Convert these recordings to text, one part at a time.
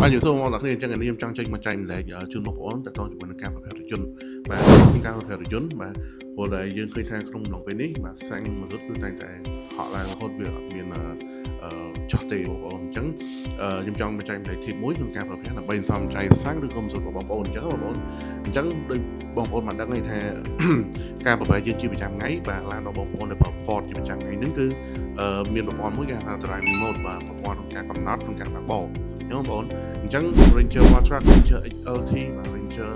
បាទជំរាបសួរបងប្អូនអរគ្នាអញ្ចឹងថ្ងៃនេះខ្ញុំចង់ចេញមកចែករំលែកជូនបងប្អូនតទៅជាមួយនឹងការប្រភេទរថយន្តបាទក្នុងការប្រភេទរថយន្តបាទព្រោះតែយើងឃើញថាក្នុងអំឡុងពេលនេះបាទសាំងម៉ាស៊ូតគឺតែងតែហក់ឡើងរហូតវាអត់មានអឺចោះទេបងប្អូនអញ្ចឹងខ្ញុំចង់មកចែករំលែក tip មួយក្នុងការប្រភេទដើម្បីសន្សំចៃសាំងឬក៏ម៉ាស៊ូតរបស់បងប្អូនអញ្ចឹងបងប្អូនអញ្ចឹងដូចបងប្អូនបានដឹងហើយថា ការប្រភេទយើងជាប្រចាំថ្ងៃបាទឡានរបស់បងប្អូនដែលប្រើ Ford ជាប្រចាំថ្ងៃហ្នឹងគឺមានប្រព័ន្ធមួយគេហៅថា driving mode បាទប្រព័ន្ធក្នុងការកំណត់ក្នុងការបើកបរអញ្ចឹងបងប្អូនអញ្ចឹង Ranger Wildtrak, Ranger XLT បាទ Ranger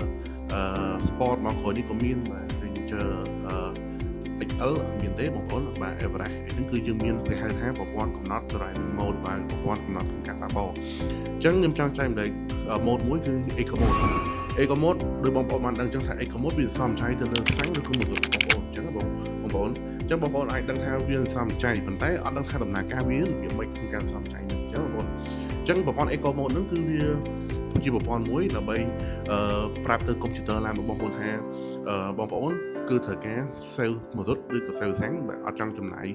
Sport មកក្រោយនេះក៏មានបាទ Ranger XL អត់មានទេបងប្អូនបាទ Everest ហ្នឹងគឺយើងមានគេហៅថាប្រព័ន្ធកំណត់ driving mode បាទប្រព័ន្ធកំណត់ក្នុងការបើកបរអញ្ចឹងខ្ញុំចង់ចែករំលែក mode មួយគឺ Eco mode. Eco mode ដោយបងប្អូនបានដឹងអញ្ចឹងថា Eco mode វាសំចៃទៅលើសាំងឬក៏ម៉ាស៊ូតបងប្អូនអញ្ចឹងបងបងប្អូនអញ្ចឹងបងប្អូនអាចដឹងថាវាសំចៃប៉ុន្តែអត់ដឹងថាដំណើរការវារបៀបម៉េចក្នុងការសំចៃហ្នឹងអញ្ចឹងបងប្អូនអញ្ចឹងប្រព័ន្ធ Eco mode ហ្នឹងគឺវាជាប្រព័ន្ធមួយដើម្បីអឺប្រាប់ទៅកុំព្យូទ័រឡានរបស់បងប្អូនថាអឺបងប្អូនគឺត្រូវការ save ម៉ាស៊ូតឬក៏ save សាំងបាទអត់ចង់ចំណាយ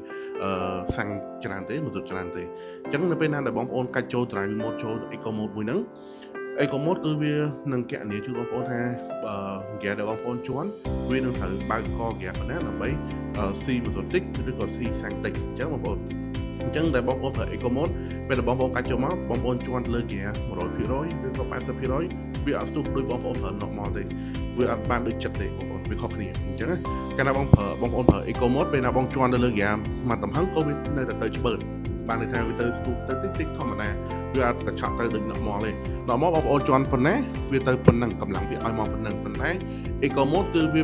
អឺសាំងច្រើនទេម៉ាស៊ូតច្រើនទេអញ្ចឹងនៅពេលណាដែលបងប្អូនកាច់ចូល driving mode ចូល eco mode មួយហ្នឹង Eco mode គឺវានឹងគណនាជូនបងប្អូនថាអឺហ្គាដែលបងប្អូនជន់វានឹងត្រូវបើកកហ្គាប៉ុណ្ណាដើម្បីស៊ីម៉ាស៊ូតតិចឬក៏ស៊ីសាំងតិចអញ្ចឹងបងប្អូនអញ្ចឹងដែលបងប្អូនប្រើ Eco mode ពេលដែលបងប្អូនកាច់ចូលមកបងប្អូនជន់លើហ្គា100%ឬក៏80%វាអត់ស្ទុះដូចបងប្អូនប្រើ normal ទេវាអត់បានដូចចិត្តទេបងប្អូនវាខុសគ្នាអញ្ចឹងណាកាលណាបងប្រើបងប្អូនប្រើ Eco mode ពេលណាបងជន់ទៅលើហ្គាមួយទំហឹងក៏វានៅតែទៅឆ្បឺតបានន័យថាវាទៅស្ទុះទៅតិចតិចធម្មតាវាអត់កញ្ឆក់ទៅដូច normal ទេ normal បងប្អូនជន់ប៉ុណ្ណាវាទៅប៉ុណ្ណឹងកម្លាំងវាឲ្យមកប៉ុណ្ណឹងប៉ុន្តែ Eco mode គឺវា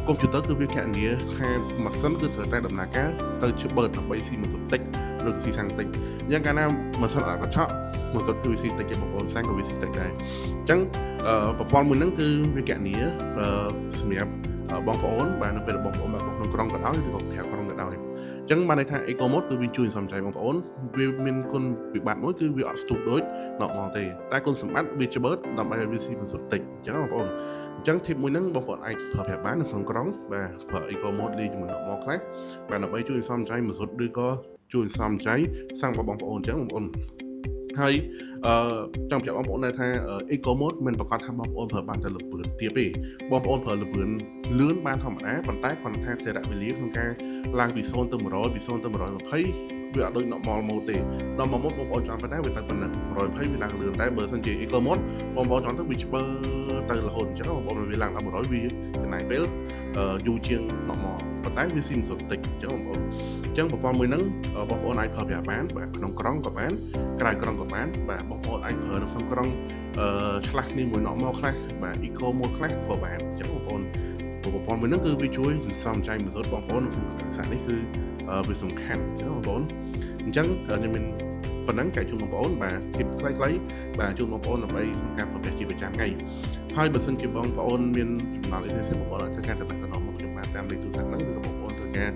កុំព្យូទ័រគឺវាគណនាថាម៉ាស៊ីនគឺត្រូវតែដំណើរការទៅច្បឺតដើម្បីស៊ីម៉ាស៊ូតតិចឬស៊ីសាំងតិចអញ្ចឹងកាលណាម៉ាស៊ីនអត់កញ្ឆក់ម៉ាស៊ូតគឺវាស៊ីតិចទេបងប្អូនសាំងក៏វាស៊ីតិចដែរអញ្ចឹងប្រព័ន្ធមួយហ្នឹងគឺវាគណនាសម្រាប់បងប្អូនបាទនៅពេលបងប្អូនបើកក្នុងក្រុងក៏ដោយឬក៏ក្រៅក្រុងក៏ដោយអញ្ចឹងបានន័យថា Eco mode គឺវាជួយសំចៃបងប្អូនវាមានគុណវិបត្តិមួយគឺវាអត់ស្ទុះដូច normal ទេតែគុណសម្បត្តិវាច្បឺតដើម្បីឲ្យវាស៊ីម៉ាស៊ូតតិចអញ្ចឹងបងប្អូនអញ្ចឹង tip មួយហ្នឹងបងប្អូនអាចប្រើប្រាស់បាននៅក្នុងក្រុងបាទប្រើ Eco mode លាយជាមួយ normal ខ្លះបាទដើម្បីជួយសំចៃម៉ាស៊ូតឬក៏ជួយសំចៃសាំងរបស់បងប្អូនអញ្ចឹងបងប្អូនហើយអឺចង់ប្រាប់បងប្អូនដែរថា Eco mode មិនប្រកាសថាបងប្អូនប្រើបានតែល្បឿនទាបទេបងប្អូនប្រើល្បឿនលឿនបានធម្មតាប៉ុន្តែគ្រាន់តែថាថេរវេលាក្នុងការឡើងពី0ទៅ100ពី0ទៅ120វាអត់ដូច normal mode ទេ normal mode បងប្អូនចង់ប៉ុណ្ណាវាទៅប៉ុណ្ណឹង120វាឡើងលឿនតែបើសិនជា eco mode បងប្អូនចង់ទៅវាឆ្បើទៅរហូតអញ្ចឹងបងប្អូនវាឡើងដល់100វាចំណាយពេលយូរជាង normal ប៉ុន្តែវាស៊ីមិនសុទ្ធតិចអញ្ចឹងបងប្អូនអញ្ចឹងប្រព័ន្ធមួយហ្នឹងបងប្អូនអាចប្រើប្រាស់បានបាទក្នុងក្រុងក៏បានក្រៅក្រុងក៏បានបាទបងប្អូនអាចប្រើនៅក្នុងក្រុងអឺឆ្លាស់គ្នាមួយ normal ខ្លះបាទ eco mode ខ្លះក៏បានអញ្ចឹងបងប្អូនប្រព័ន្ធមួយហ្នឹងគឺវាជួយសន្សំចៃម៉ាស៊ូតបងប្អូននៅក្នុងកលៈនេះគឺវាសំខាន់អញ្ចឹងបងប្អូនអញ្ចឹងខ្ញុំមានប៉ុណ្ណឹងចែកជូនបងប្អូនបាទ tip ខ្លីៗបាទជូនបងប្អូនដើម្បីក្នុងការប្រភេទជាប្រចាំថ្ងៃហើយបើសិនជាបងប្អូនមានចម្ងល់អីផ្សេងៗបងប្អូនអាចធ្វើការតំណមកខ្ញុំបានតាមលេខទូរស័ព្ទហ្នឹងឬក៏បងប្អូនធ្វើការ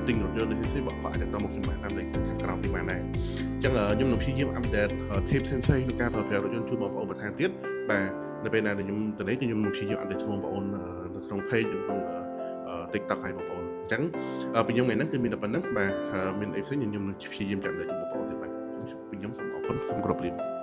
ទិញរថយន្តនេះផ្សេងៗបងប្អូនអាចតំមកខ្ញុំបានតាមលេខខាងក្រោមនេះបានដែរអញ្ចឹងខ្ញុំនឹងព្យាយាម update tip ផ្សេងៗក្នុងការប្រើប្រាស់រថយន្តជូនបងប្អូនបន្ថែមទៀតបាទនៅពេលណាដែលខ្ញុំទៅនេះគឺខ្ញុំនឹងព្យាយាម update ជូនបងប្អូននៅក្នុង page នៅក្នុង TikTok ហើយបងប្អូនអញ្ចឹងពីខ្ញុំថ្ងៃហ្នឹងគឺមានតែប៉ុណ្្នឹងបាទមានអីផ្សេងខ្ញុំនឹងព្យាយាមចាំដល់ជូនបងប្អូនទៀតបាទពីខ្ញុំសូមអរគុណសូមគោរពលា។